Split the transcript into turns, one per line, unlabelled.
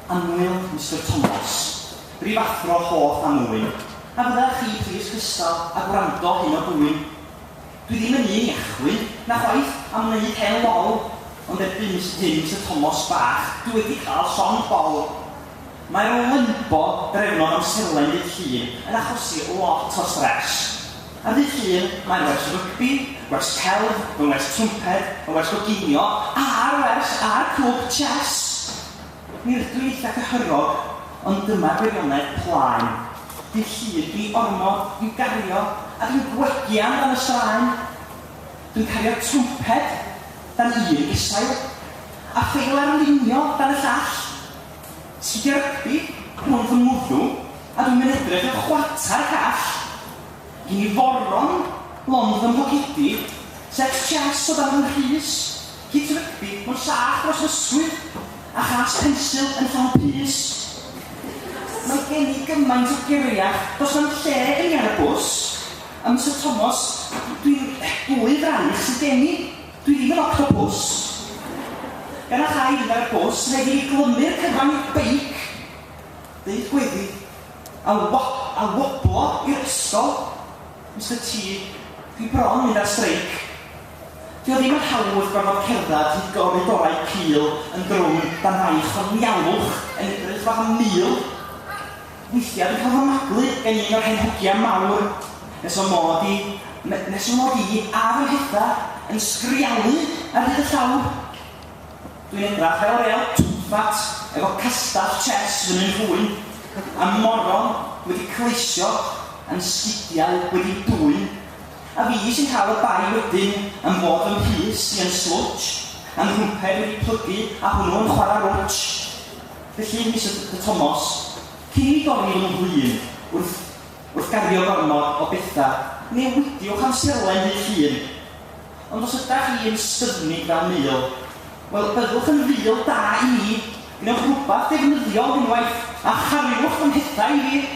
Annwyl Mister Tomos, brifathro hoff a mwyn, a fyddech chi plis cystal a gwrando hyn o bwyn? Dwi ddim yn un i achwyn, na chwaith am wneud hen lol, ond erbyn hyn Mister Tomos bach, dwi wedi cael llond bol. Mae'r limbo drefnodd amserlen ddydd Llun yn achosi lot o stress. Ar ddydd Llun, mae'n wers rygbi, gwers celf, fy ngwers trwmped, fy ngwers goginio, a'r wers a'r clwb chess. Mi rydw i'n eitha cyhyrog, ond dyma'r gwirionedd plaen. Dydd Llun dwi ormod i'w gario, a dwi'n gwegian dan y straen. Dwi'n cario trwmped dan un gesail, a ffeil arlunio dan y llall. Sgidiau rygbi rhwng fy ngwddw, a dwi'm yn edrych yn chwarter call. Gin i foron lond fy mhocedi, set chess o dan fy nghrys, cit rygbi mewn sach dros fy ysgwydd, a chas pensil yn llawn pys. Mae gen i gymaint o guriach, does na'm lle i mi ar y bws. A Mister Tomos, dwi'n... dwy fraich sydd gen i. Dwi ddim yn octopws. Gan na chai fynd ar y bws, rhaid i fi glymu'r cyfan i'r beic. Deud gweddi. A wo- a woblo i'r ysgol. Mister T, dwi bron mynd ar streic. Dio ddim yn hawdd gorfod cerdded hyd goridorau cul yn drwm dan faich o nialwch yn edrych fatha mul. Weithiau dwi'n cael fy maglu gan un o'r hen hogia mawr nes o mod i, nes o mod i a fy mhetha yn sgrialu ar hyd y llawr. Dwi'n edrach fel real twmffat efo castell chess fyny'n rhwyn a moron wedi cleisio a'n sgidiau wedi dwyn. A fi sy'n cael y bai wedyn am fod fy mhys i yn slwtsh, a'n nhrwmped wedi plygu a hwnnw yn chwarae rwtsh. Felly, Mister Tomos, cyn i mi dorri fy nghlun wrth wrth gario gormod o betha, newidiwch amserlen ddydd Llun. Ond os ydach chi yn styfnig fel mul, wel, byddwch yn ful da i mi, gwnewch rwbath defnyddiol unwaith, a chariwch fy mhethau i fi.